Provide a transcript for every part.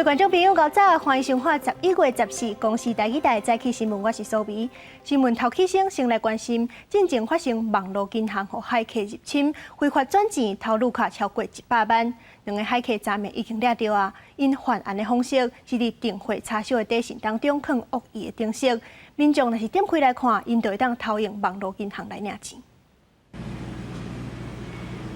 位觀眾朋友，𠢕早，歡迎收看11月14公視台語台早起新聞，我是蘇眉。新聞頭起先，先來關心，進前發生網路銀行予駭客入侵，非法轉錢偷入卡超過100萬。兩个駭客昨暝已經掠著啊！𪜶犯案的方式是佇定匯查收的短信當中囥惡意的程式，民眾若是點開來看，𪜶就會當偷用網路銀行來領錢。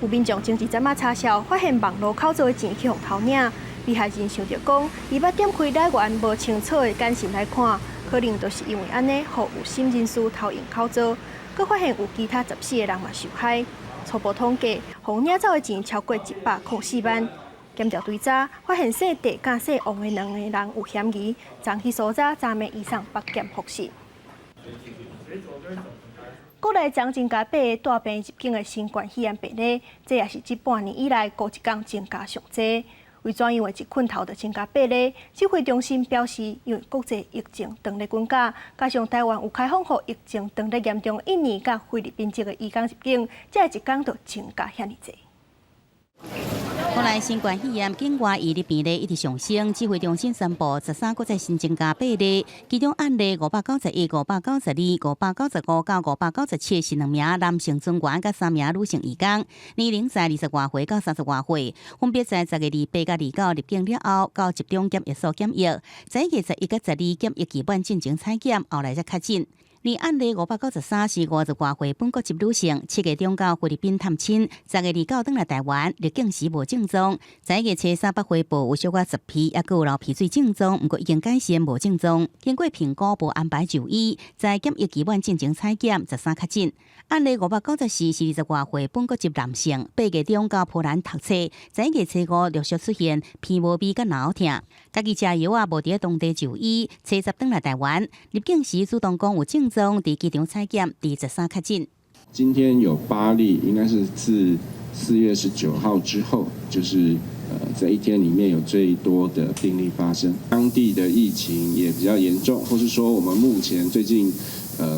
有民眾前一陣仔查數，發現網路口座的錢去予偷領。被害人想著講，伊捌點開來源無清楚的簡訊來看，可能就是因為按呢，予有心人士偷用口座，閣發現有其他14個人嘛受害。初步統計，予領走的錢超過104萬。檢調追查，發現姓鄭佮姓王的兩個人有嫌疑，昨去搜查，昨暝移送北檢複審。國內昨增加八个帶病入境的新冠肺炎病例，這也是這半年以來孤一工增加上濟。為怎樣會一困頭就增加八例？指揮中心表示，因為國際疫情當咧滾加，加上台灣有開放予疫情當咧嚴重印尼佮菲律賓籍的移工入境，才會一工就增加遐爾濟。國內新冠肺炎境外移入病例一直上升，指揮中心宣布13閣再新增加八例，其中案例591、592、595到597是兩名男性船員佮三名女性移工，年齡在20外歲到30外歲，分別在10月28佮29入境了後，到集中檢疫所檢疫，11月11佮12檢疫期滿進行採檢，後來才確診。而案例593是50外歲本國籍女性，7月中到菲律賓探親，10月29轉來台灣，入境時無症狀。11月初三捌回報有小可實皮，猶閣有流鼻水症狀，毋過已經改善無症狀。經過評估無安排就醫，在檢疫期滿進行採檢，十三確診。案例594是20外歲本國籍男性，8月中到波蘭讀冊，11月初五陸續出現鼻無味佮喉痛，家己食藥仔無佇當地就醫，初十轉來台灣，入境時主動講有症狀，佇機場採檢，佇十三確診。今天有八例，應該是自4月19號之後，就是在一天裡面有最多的病例發生。當地的疫情也比較嚴重，或是說我們目前最近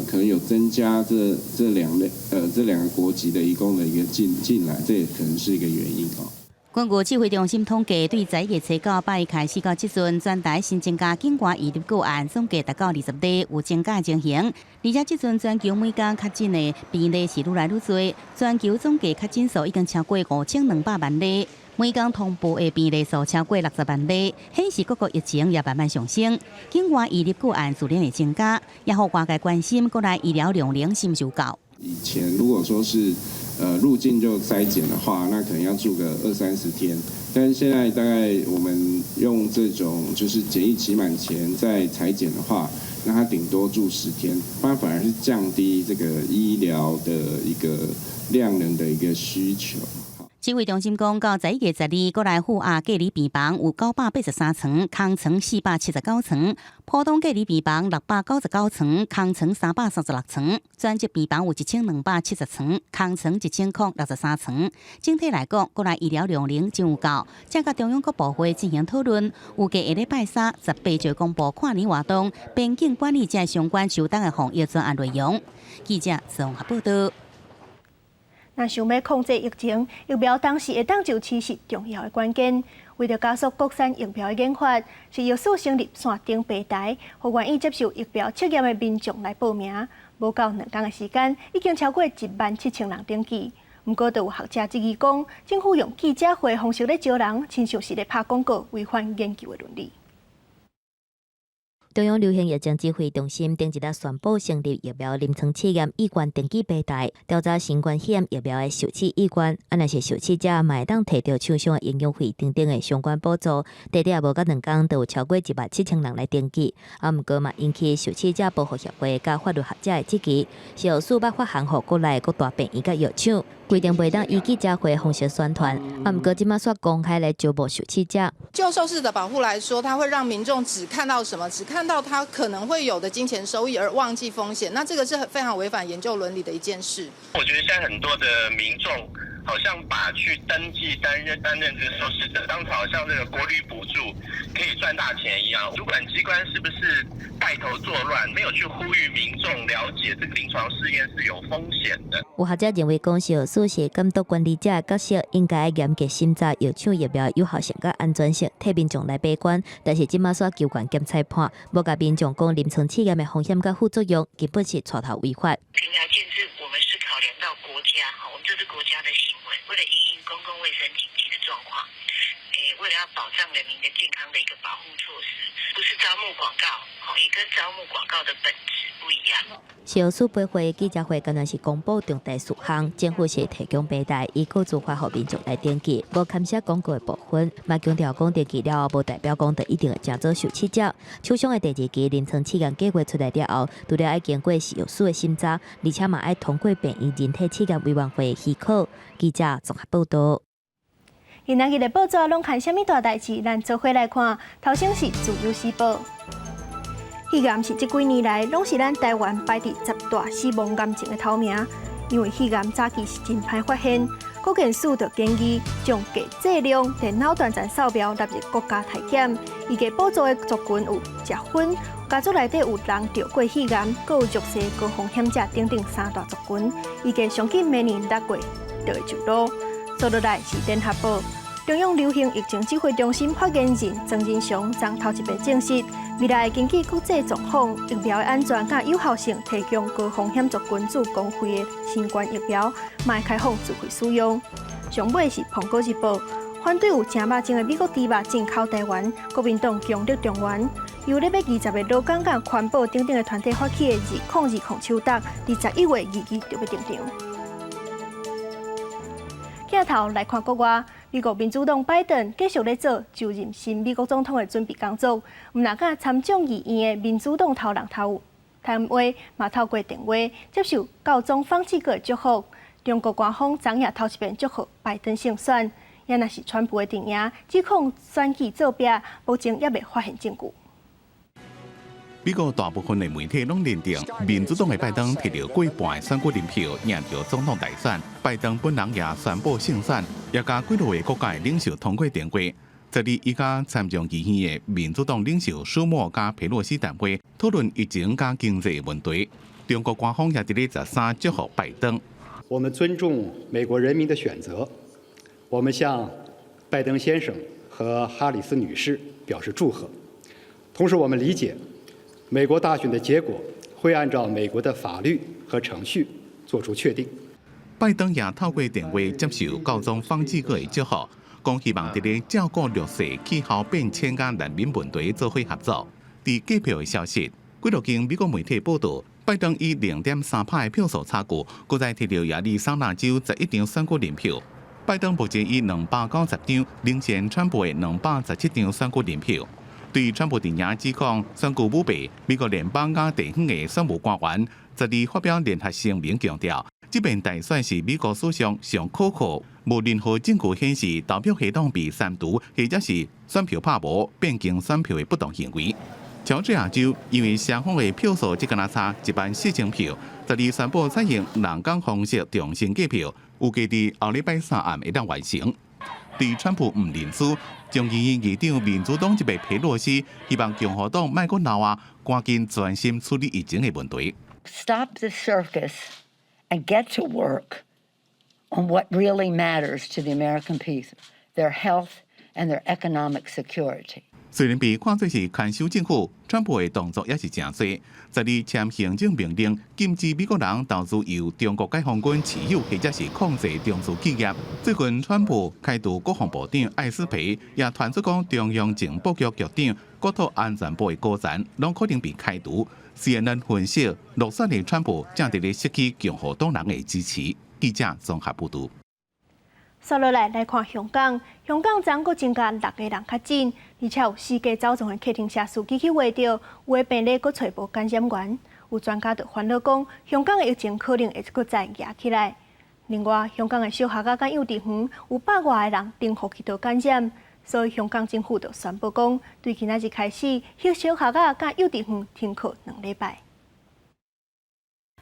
可能有增加這兩個國籍的移工的一個進來，這也可能是一個原因哦。根據指揮中心統計，對11月初九拜一開始到這陣，全台新增加境外移入個案總計達到20例，有增加情形。而且這陣全球每工確診的病例是愈來愈濟，全球總計確診數已經超過5200萬例，每工通報的病例數超過60萬例，顯示各國疫情也慢慢上升。境外移入個案自然會增加，也予外界關心國內醫療量能是毋是有夠。以前如果說是入境就篩檢的話，那可能要住個二三十天。但是現在大概我們用這種就是檢疫期滿前再採檢的話，那他頂多住10天，它反而是降低這個醫療的一個量能的一個需求。指揮中心講，到11月12，國內負壓隔離病房有983床，空床479床；普通隔離病房699床，空床336床；專責病房有1270床，空床1063床。整體來講，國內醫療量能真有夠，正佮中央各部會進行討論。預計下禮拜三18就公布跨年活動、邊境管理這相關相當的防疫專案內容。記者綜合報道。若想欲控制疫情，疫苗當時會當就市是重要的關鍵。為著加速國產疫苗的研發，食藥署成立線頂平台，予願意接受疫苗測驗的民眾來報名。無夠2工的時間，已經超過1萬7千人登記。毋過，就有學者質疑講，政府用記者會方式咧招人，親像是咧拍廣告，違反研究的倫理。中央流行疫情指揮中心頂一日宣布成立疫苗臨床試驗意願登記平台，調查新冠肺炎疫苗的受試意願。啊，若是受試者嘛會當提著廠商的營養費等等的相關補助。短短也無夠2工，就有超過1萬7千人來登記。啊，毋過嘛引起受試者保護協會佮法律學者的質疑，食藥署捌發函予國內各大病院佮藥廠，規定袂當以記者會方式宣傳。啊，毋過這馬煞公開來招募受試者。就受試者保護來說，它會讓民眾只看到什麼？只看到他可能會有的金錢收益，而忘記風險。那這個是非常違反研究倫理的一件事。我覺得現在很多的民眾好像把去登記擔任這個受試者，當成好像這個國旅補助可以賺大錢一樣。主管機關是不是帶頭作亂，沒有去呼籲民眾了解這個臨床試驗是有風險的？有學者認為，講食藥署是監督管理者的角色，應該嚴格審查藥廠疫苗有效性佮安全性，替民眾來把關。但是這馬煞求懸檢裁判，無共民眾講臨床試驗的風險佮副作用，根本是帶頭違法。平台建制，我們是考量到國家，哈，我們這是國家的行為，為了因應公共衛生緊急的狀況，為了要保障人民的健康的一個保護措施，不是招募廣告，好，也跟招募廣告的本質不一樣。食藥署八月記者會，敢若是公布重大事項，政府是提供平台，以個資法予民眾來登記，無牽涉廣告的部分，嘛強調講登記了後，無代表講就一定會成做受試者。廠商的第二期臨床試驗計劃出來了後，除了愛經過食藥署的審查，而且嘛愛通過病院人體試驗委員會許可。記者綜合報道。今仔日的報紙攏看啥物大代誌？咱做伙來看。頭先是《自由時報》。肺癌是這幾年來攏是咱台灣排佇十大死亡癌症的頭名。因為肺癌早期是真歹發現，國健署就建議將低劑量電腦斷層掃描納入國家體檢。預計補助的族群有食薰、家族內底有人著過肺癌，閣有弱勢高風險者等等三大族群。預計上緊明年6月就會上路。接落來是聯合報。中央流行疫情指揮中心發言人莊人祥昨頭一擺證實，未來根據國際狀況、疫苗的安全佮有效性，提供高風險族群注公費的新冠疫苗，嘛會開放自費使用。上尾是《蘋果日報》，反對有成肉種的美國豬肉進口台灣，國民黨強力動員，由咧欲20個勞工佮環保等等的團體發起的2020手觸，佇11月22日就欲登場。鏡頭來看國外，美國民主黨拜登繼續咧做就任新美國總統的準備工作，毋但佮參眾議院的民主黨頭人頭談話，嘛透過電話接受教宗方濟各的祝福。中國官方昨夜頭一遍祝賀拜登勝選，也若是川普的陣營指控選舉作弊，目前猶未發現證據。美國大部分的媒體攏認定民主黨的拜登提著過半的選舉人票贏著總統大選。拜登本人也宣布勝選，也佮幾落個國家的領袖通過電話。這裡伊佮參眾議院的民主黨領袖舒默佮佩洛西談話，討論疫情佮經濟問題。中國官方也佇咧13祝福拜登。我們尊重美國人民的選擇，我們向拜登先生和哈里斯女士表示祝賀。同時，我們理解美國大選的結果會按照美國的法律和程序作出確定。拜登也透過電話接受教宗方濟各的祝福，講希望佇咧照顧弱勢、氣候變遷佮難民問題做伙合作。佇計票的消息，幾落間美國媒體報道，拜登以0.3趴的票數差距，閣再提著亞利桑那州11張選舉人票。拜登目前以290張領先川普的217張選舉人票。對川普陣營指控選舉舞弊，美國聯邦佮地方的選務官員12發表聯合聲明，強調這遍大選是美國史上上可靠，無任何證據顯示投票系統被刪除，或者是選票拍無變更選票的不當行為。喬治亞州因為雙方的票數只敢若差14,000票，12宣布採用人工方式重新計票，預計佇後禮拜三暗會當完成。對川普毋認輸，眾議院議長民主黨籍的佩洛西希望共和黨莫閣鬧啊，趕緊專心處理疫情的問題。 Stop the circus and get to work on what really matters to the American people, their health and their economic security. 雖然被看做是牽手政府，川普的動作也是誠濟。十二簽行政命令，禁止美國人投資由中國解放軍持有或者是控制中資企業。最近，川普開除國防部長艾斯培，也傳出講中央情報局局長、國土安全部的高層，攏可能被開除。CNN 分析，落選的川普正佇咧失去共和黨人的支持。記者綜合報導。紲落來來看香港，香港昨閣增加六個人確診，而且有四家走傱的客廳車司機去穢著，有的病例閣揣無感染源。有專家就煩惱講，香港的疫情可能會閣再夯起來。另外，香港的小學仔佮幼稚園有百外个人重呼吸道感染，所以香港政府就宣布講，對今仔日開始，彼小學仔佮幼稚園停課2禮拜。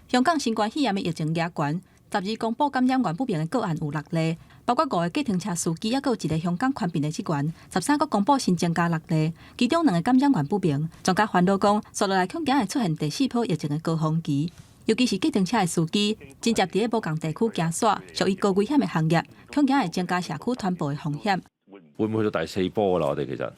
香港新冠肺炎的疫情夯懸。12公布感染源不明的個案有六例，包括五个計程車司機，抑閣有一个香港寬頻的職員。13閣公布新增加六例，其中兩个感染源不明。專家煩惱講，紲落來恐驚會出現第四波疫情的高峰期，尤其是計程車的司機，真濟佇咧無仝地區行徙，屬於高危險的行業，恐驚會增加社區傳播的風險。會唔會去到第四波啦？我哋其實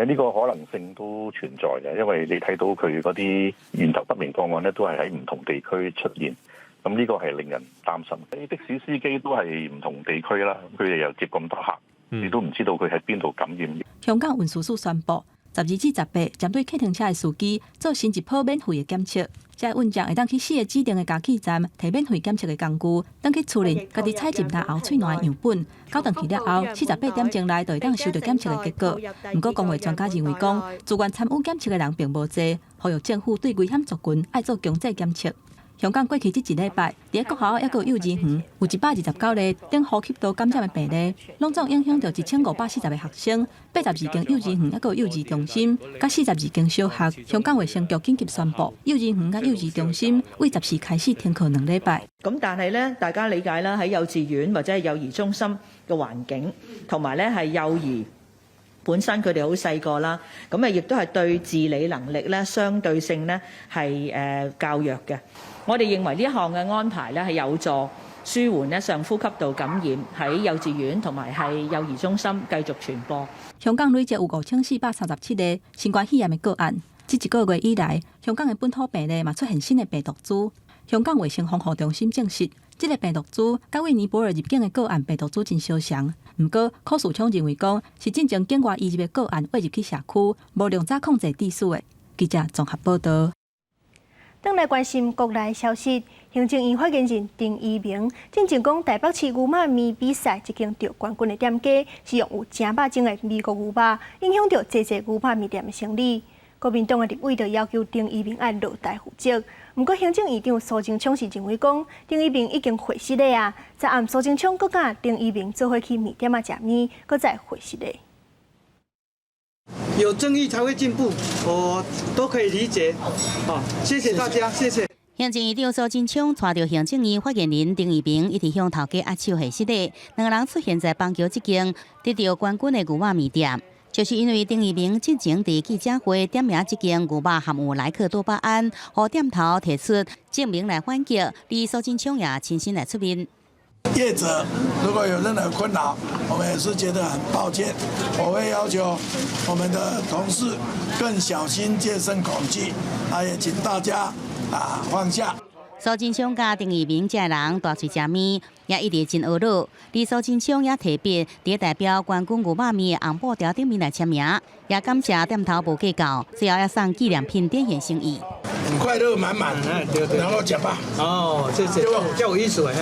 呢個可能性都存在嘅，因為你睇到佢嗰啲源頭不明個案咧，都係喺唔同地區出現，咁呢個係令人擔心。啲的士司機都係唔同地區啦，佢哋又接咁多客，你都唔知道佢喺邊度感染。香港運輸署宣布，12至18針對計程車的司機做新一波免費的檢測。這個運將會當去四个指定的加氣站提免費檢測的工具，轉去厝裡家己採集嚨喉喙瀾的樣本，交轉去了後，48點鐘內就會當收著檢測的結果。毋過，公衛專家認為講，自願參與檢測的人並無濟，呼籲政府對危險族群愛做強制檢測。香港過去這一禮拜，佇咧國校抑閣有幼兒園，有129例頂呼吸道感染的病例，攏總影響著1540个學生，82間幼兒園抑閣幼兒中心，佮42間小學。香港衛生局緊急宣布，幼兒園佮幼兒中心為14開始停課兩禮拜。咁但係咧，大家理解啦，喺幼稚園或者係幼兒中心嘅環境，同埋咧係幼兒本身佢哋好細個啦，咁啊亦都係對自理能力咧相對性咧係較弱嘅。我哋認為呢一項嘅安排咧係有助舒緩咧上呼吸道感染喺幼稚園同埋係幼兒中心繼續傳播。香港累計有5437個新冠肺炎的個案。這一個月以來，香港的本土病例嘛出現新的病毒株。香港衛生防護中心證實，這个病毒株佮為尼泊爾入境的個案病毒株真相像。毋過，柯樹聰認為講是進前境外移入的個案匯入去社區，無量早控制秩序的。記者綜合報導。轉來關心國內消息，行政院發言人丁怡銘進前講，台北市牛肉麵比賽這間得冠軍的店家是用有誠肉種的美國牛肉，影響著濟濟牛肉麵店的生意。國民黨的立委就要求丁怡銘愛落台負責。毋過行政院長蘇貞昌是認為講，丁怡銘已經回失禮啊。昨暗蘇貞昌閣佮丁怡銘做伙去麵店仔食麵，閣再回失禮。有爭議才會進步，我都可以理解。好，謝謝大家，謝謝。行政院長蘇貞昌帶著行政院發言人丁怡銘一直向頭家握手賀失禮，兩个人出現在板橋這間得著冠軍的牛肉麵店，就是因為丁怡銘進前佇記者會點名這間牛肉含有萊克多巴胺，予店頭提出證明來反擊，而蘇貞昌也親身來出面。業者如果有任何困擾，我們也是覺得很抱歉。我會要求我們的同事更小心戒慎恐懼，啊，也請大家啊放下。蘇貞昌佮丁怡銘這个人大喙食麵，也一直真呵咾。而蘇貞昌也提筆，佇代表冠軍牛肉麵的紅布條頂面來簽名，也感謝店頭無計較，最後也送紀念品展現心意。很快樂滿滿，然後食飽。哦，謝謝，較有意思誒。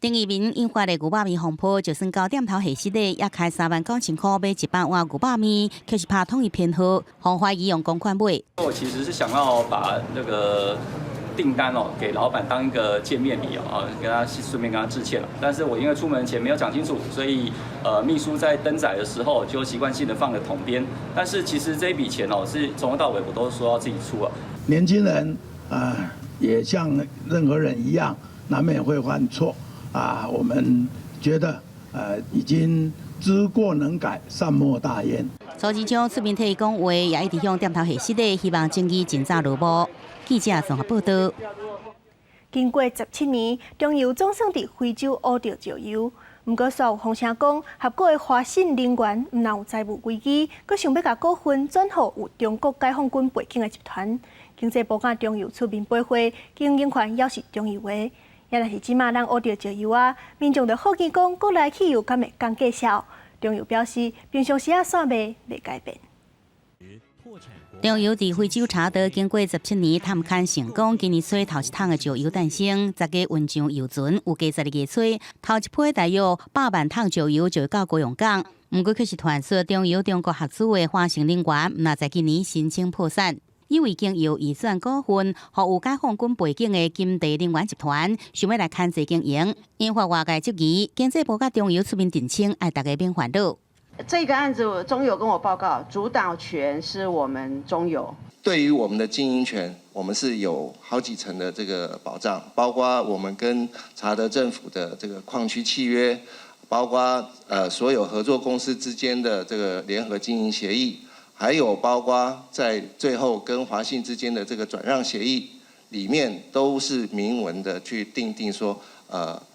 丁怡銘引發的牛肉麵風波，就算到店頭賀失禮，也開39,000塊買100碗牛肉麵，卻是拍統一編號，予懷疑用公款買。我其實是想要把那個訂單哦，給老闆當一個見面禮哦，跟他順便跟他致歉了。但是我因為出門前沒有講清楚，所以秘書在登載的時候就習慣性的放了統編。但是其實這一筆錢哦，是從頭到尾我都說要自己出啊。年輕人啊，也像任何人一樣，難免會犯錯。啊，我們覺得，已經知過能改，善莫大焉。蘇貞昌出面替伊講話，也一直向店頭賀失禮，希望爭議盡早落幕。記者綜合報導。經過17年，中油總算佇非洲挖著石油。毋過，煞有風聲講，合股的華信能源毋但有財務危機，閣想欲共股份轉予有中國解放軍背景的集團。經濟部佮中油出面駁話，經營權猶是中油的。也若是這馬咱挖著石油啊，民眾就好奇講，國內汽油敢會降價數？中油表示，平常時仔線賣袂改變。中油佇非洲查德經過17年探勘成功，今年初頭一桶的石油誕生，十个運上油船有計12月初，頭一批大約100萬桶石油就會到高雄港。毋過卻是傳出中油中國合資的華盛能源，若在今年申請破產。因為經由移轉股份，予有解放軍背景的金地能源集團想欲來牽制經營，引發外界質疑。經濟部佮中油出面澄清，愛大家免煩惱。這個案子中油跟我報告，主導權是我們中油。對於我們的經營權，我們是有好幾層的這個保障，包括我們跟查德政府的這個礦區契約，包括所有合作公司之間的這個聯合經營協議，還有包括在最後跟華信之間的這個轉讓協議，裡面都是明文的去訂定說，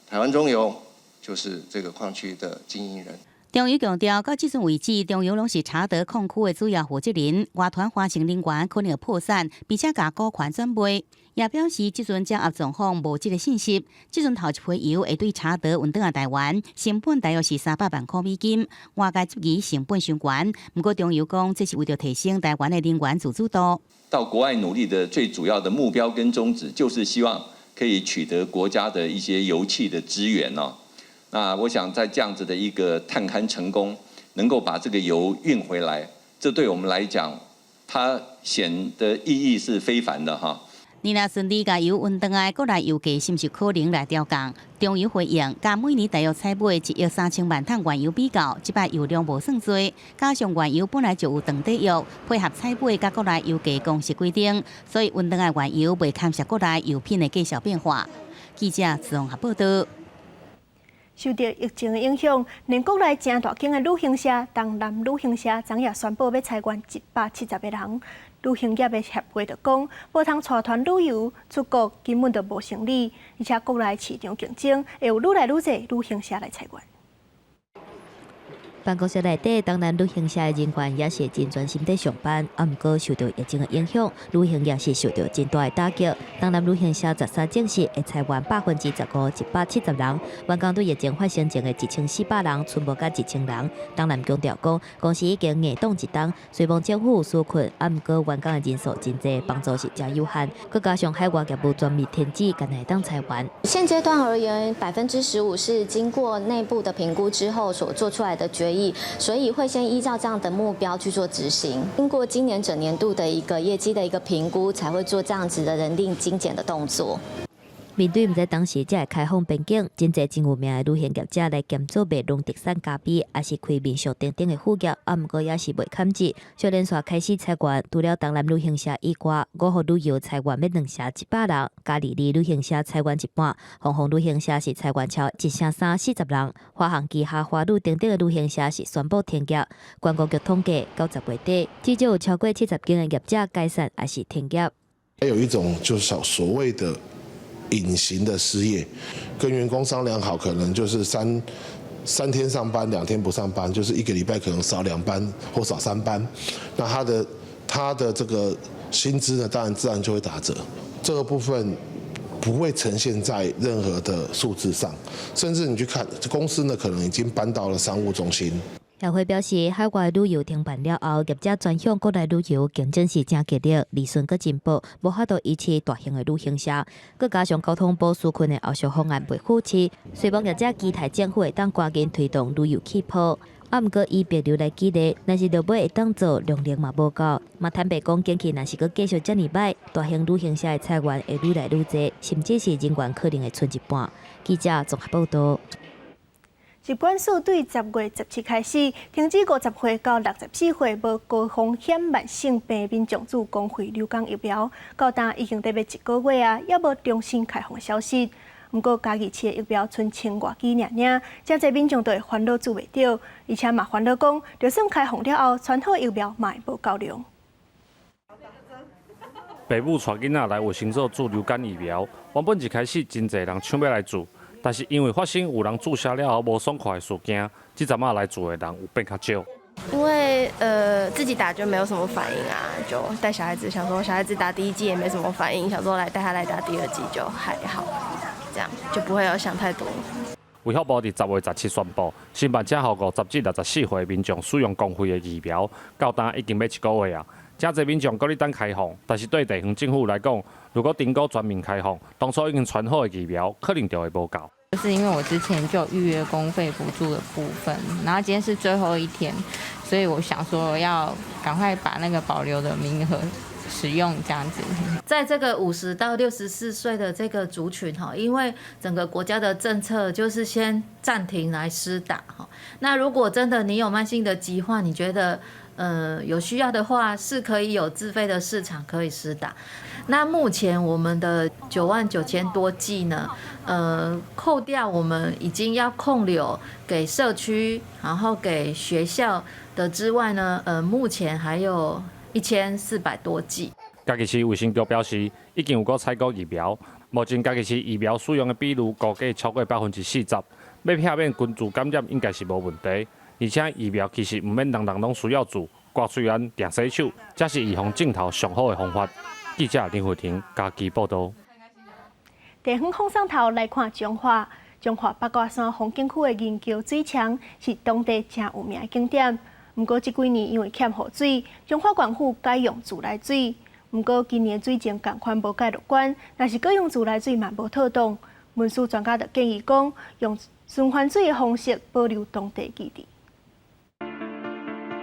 台灣中油就是這個礦區的經營人。中油強調，到這陣為止，中油攏是查德礦區的主要負責人。外團華盛能源可能會破產，並且共股權轉賣。也表示，這陣掌握狀況無這个信息。這陣頭一批油會對查德運轉來台灣，成本大約是300萬塊美金。外界質疑成本傷懸，毋過中油講，這是為著提升台灣的能源自主度。到國外努力的最主要的目標跟宗旨，就是希望可以取得國家的一些油氣的資源哦。那我想在這樣子的一個探勘成功，能夠把這個油運回來，這對我們來講，它顯得意義是非凡的哈。你若順利共油運轉來，國內油價是毋是可能來調降？中油回應，佮每年大約採買1億3千萬桶原油比較，這擺油量無算濟，加上原油本來就有長底約，配合採買佮國內油價公式規定，所以運轉來原油袂牽涉國內油品的價數變化。記者綜合報道。受著疫情的影響，連國內誠大間的旅行社東南旅行社昨夜宣布欲裁員170個人。旅行業的協會就講，無通帶團旅遊出國根本就無生理，而且國內市場競爭會有愈來愈濟旅行社來裁員。辦公室內底，東南旅行社的人員也是真專心佇上班。啊，毋過受著疫情的影響，旅行業是受著真大的打擊。東南旅行社13證實會裁員15%，170人。員工對疫情發生前的1400人，賰無到1000人。東南強調講，公司已經硬擋一冬，雖望政府有紓困，啊，毋過員工的人數真濟，幫助是誠有限。閣加上海外業務全面停止，干焦會當裁員。現階段而言，15%是經過內部的評估之後所做出來的決議。所以會先依照這樣的目標去做執行，經過今年整年度的一個業績的一個評估，才會做這樣子的人力精簡的動作。面對毋知當時才會開放邊境，真濟真有名的旅行業者來兼做賣農特產咖啡，抑是開民宿等等的副業，啊，毋過也是袂堪折。小連續開始裁員，除了東南旅行社以外，五福旅遊裁員欲兩成100人，嘉利利旅行社裁員一半，鳳凰旅行社是裁員超一成三40人，華航旗下華旅等等的旅行社是宣布停業。觀光局統計，到10月底，至少有超過70間的業者解散，抑是停業。還有一種就是所謂的隱形的失業，跟員工商量好，可能就是三天上班，2天不上班，就是一個禮拜可能少2班或少3班，那他的這個薪資呢，當然自然就會打折。這個部分不會呈現在任何的數字上，甚至你去看公司呢，可能已經搬到了商務中心。協會表示，海外旅遊停辦了後，業者轉向國內旅遊競爭是誠激烈，利潤閣真薄，無法度維持大型的旅行社。閣加上交通部紓困的後續方案未扶持，雖望業者期待政府會當趕緊推動旅遊氣泡。啊，毋過以物流來舉例，若是落尾會當做量能嘛無夠，嘛坦白講，景氣若是閣繼續遮爾䆀，大型旅行社的裁員會愈來愈濟，甚至是人員可能會賰一半。記者綜合報道。疾管署對10月17開始停止50歲到64歲無高風險慢性病民眾注公費流感疫苗，到今已經得欲一個月啊，猶無重新開放消息。毋過嘉義市的疫苗賰千外劑爾爾，誠濟民眾都會煩惱注袂著，而且嘛煩惱講，就算開放了後，傳好疫苗嘛會無夠量。爸母帶囡仔來衛生所注流感疫苗，原本一開始真濟人搶欲來注。但是因為發生有人注射了後無爽快的事件，這陣仔來注的人有變較少。因為自己打就沒有什麼反應啊，就帶小孩子，想說小孩子打第一劑也沒什麼反應，想說來帶他來打第二劑就還好，這樣就不會有想太多。衛福部佇10月17宣布，申辦者予50至64歲民眾使用公費的疫苗，到今已經欲一個月啊。誠濟民眾閣咧等開放，但是對地方政府來講，如果評估全面開放，當初已經傳好的疫苗可能就會無夠。就是因為我之前就預約公費補助的部分，然後今天是最後一天，所以我想說要趕快把那個保留的名額使用，這樣子。在這個50到64歲的這個族群哈，因為整個國家的政策就是先暫停來施打哈。那如果真的你有慢性的疾患，你覺得有需要的話是可以有自費的市場可以施打。那目前我們的9萬9千多劑呢，扣掉我們已經要控留給社區，然後給學校的之外呢，目前還有1400多劑。嘉義市衛生局表示，已經有閣採購疫苗，目前嘉義市疫苗使用的比率估計超過40%，欲避免群聚感染應該是無問題。而且疫苗其實毋免人人攏需要注，掛喙罨、定洗手，才是預防症頭上好的方法。記者林慧婷嘉義報導。地方放送頭來看彰化，彰化八卦山風景區的銀橋水牆是當地誠有名的景點。毋過這幾年因為欠雨水，彰化縣府改用自來水。毋過今年水情仝款無蓋樂觀，若是閣用自來水嘛無妥當。文史專家就建議講，用循環水的方式保留當地記憶。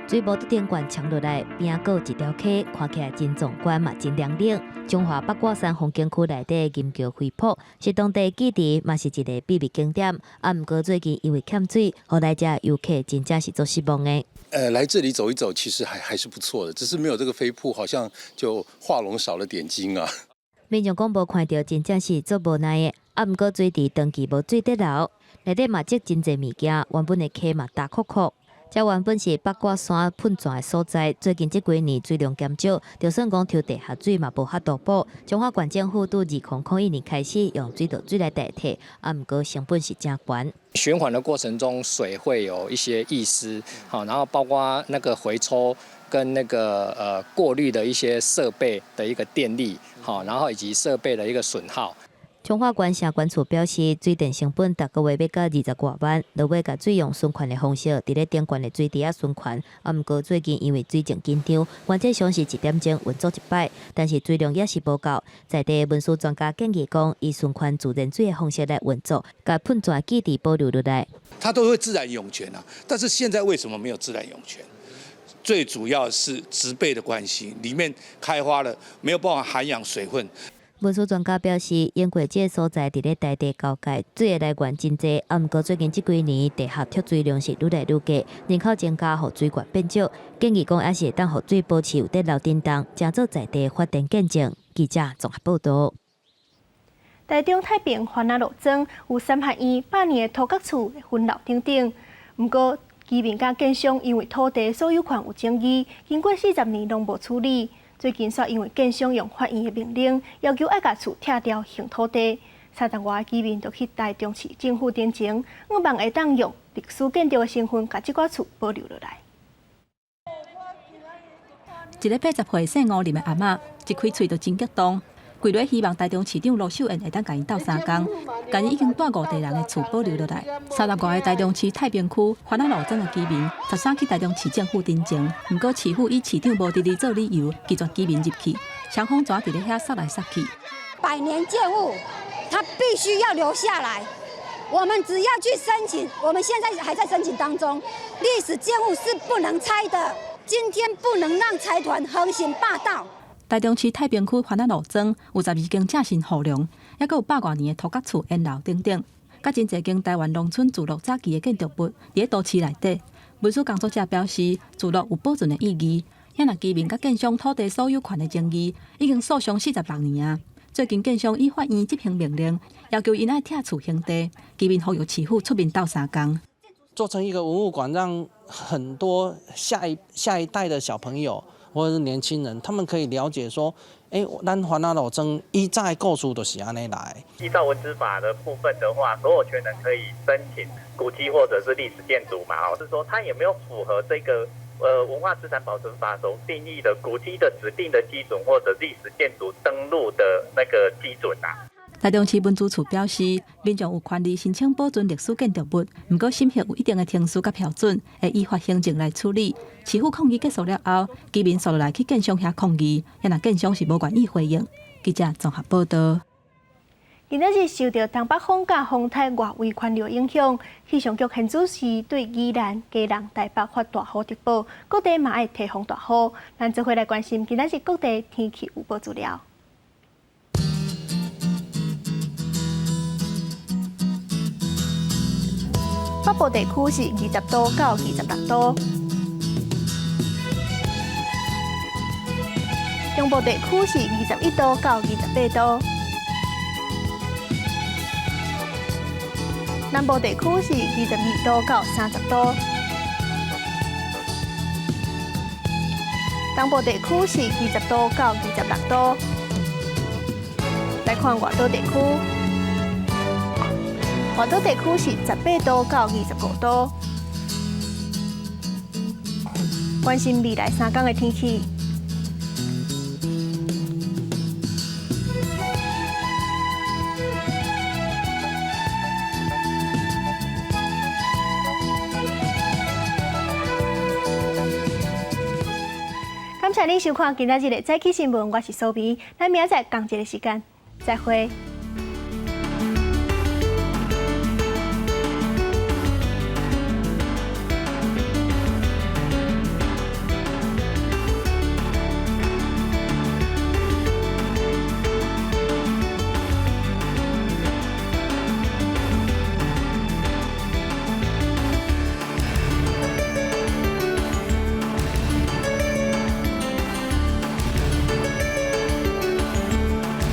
水無佇頂懸沖落來，邊仔閣有一條溪，看起來真壯觀嘛，真涼冷。彰化八卦山風景區內底銀橋飛瀑是當地記憶，嘛是一個秘密景點。啊，毋過最近因為欠水，予來遮遊客真正是足失望的。來這裡走一走，其實還是不錯的，只是沒有這個飛瀑，好像就畫龍少了點睛啊。民眾講無看著，真正是足無奈的。啊，毋過水池長期無水得流，內底嘛積真濟物件，原本的溪嘛焦涸涸。這原本是八卦山噴泉的所在，最近這幾年水量減少，就算講抽地下水嘛無法度補。彰化縣政府對2001年開始用水道水來代替，啊，毋過成本是誠懸。循環的過程中，水會有一些溢失，好，然後包括那個回抽跟那個過濾的一些設備的一個電力，好，然後以及設備的一個損耗。彰化縣城管處表示，水電成本逐個月欲到20外萬，落尾共水用循環的方式，佇咧頂懸的水池仔循環。啊，毋過最近因為水情緊張，原則上是一點鐘運作一擺，但是水量也是無夠。在地文史專家建議講，以循環自然水的方式來運作，共噴泉基地保留落來。它都會自然湧泉啊，但是現在為什麼沒有自然湧泉？最主要是植被的關係，裡面開花了，沒有辦法涵養水分。文史專家表示，因過這个所在佇咧台地交界，水的來源真濟。啊，毋過最近這幾年地下蓄水量是愈來愈低，人口增加，予水源變少。建議講，猶是會當予水保持有得流振動，誠做在地發展見證。記者綜合報導。台中太平番仔路莊有三合院百年的土埆厝昏老等等，毋過居民佮建商因為土地所有權有爭議，經過40年攏無處理。最近煞因為建商用法院的命令，要求愛共厝拆掉還土地，30外个居民就去台中市政府陳情，向望會當用歷史建築的身份，共這寡厝保留落來。一个80歲姓吳林的阿嬤，一開喙就真激動，跪落希望台中市長盧秀燕會當共𪜶鬥相共，共𪜶已經蹛五代人的厝保留落來。30外个台中市太平區番仔路莊的居民，13去台中市政府陳情，毋過市府以市長無佇裡做理由，拒絕居民入去，雙方怎佇咧遐殺來殺去。百年建物，它必須要留下來。我們只要去申請，我們現在還在申請當中。歷史建物是不能拆的，今天不能讓財團橫行霸道。台中市太平區番仔路莊有12間正新戶樓，猶閣有百外年的土埆厝、煙樓等等，佮真濟間台灣農村聚落早期的建築物佇咧都市內底。文史工作者表示，聚落有保存的意義。遐若居民佮建商土地所有權的爭議，已經訴訟46年啊。最近建商以法院執行命令，要求𪜶愛拆厝還地，居民呼籲市府出面鬥相共。做成一個文物館，讓很多下一代的小朋友或者是年輕人，他們可以了解說，欸，咱番仔路莊以前的故事就是按呢來。依照文資法的部分的話，所有權人可以申請古蹟或者是歷史建築嘛，哦，是說它有沒有符合這個文化資產保存法所定義的古蹟的指定的基準或者歷史建築登錄的那個基準啊？台中市文資處表示，民眾有權利申請保存歷史建築物，毋過審核有一定的程序佮標準，會依法行政來處理。市府抗議結束了後，居民紲落來去建商遐抗議，若建商是無願意回應。記者綜合報導。今仔日受著東北風佮風颱外圍環流影響，氣象局現主時對宜蘭、基隆、台北發大雨特報，各地嘛愛提防大雨。咱做伙來關心今仔日各地天氣預報資料。北部地區是20度到26度。中部地區是21度到28度，南部地區是22度到30度，東部地區是20度到26度。來看外島地區，外島地區是18度到25度。關心未來3天的天氣。感謝您收看今仔日的早起新聞，我是蘇比，咱明仔載仝一个時間再會。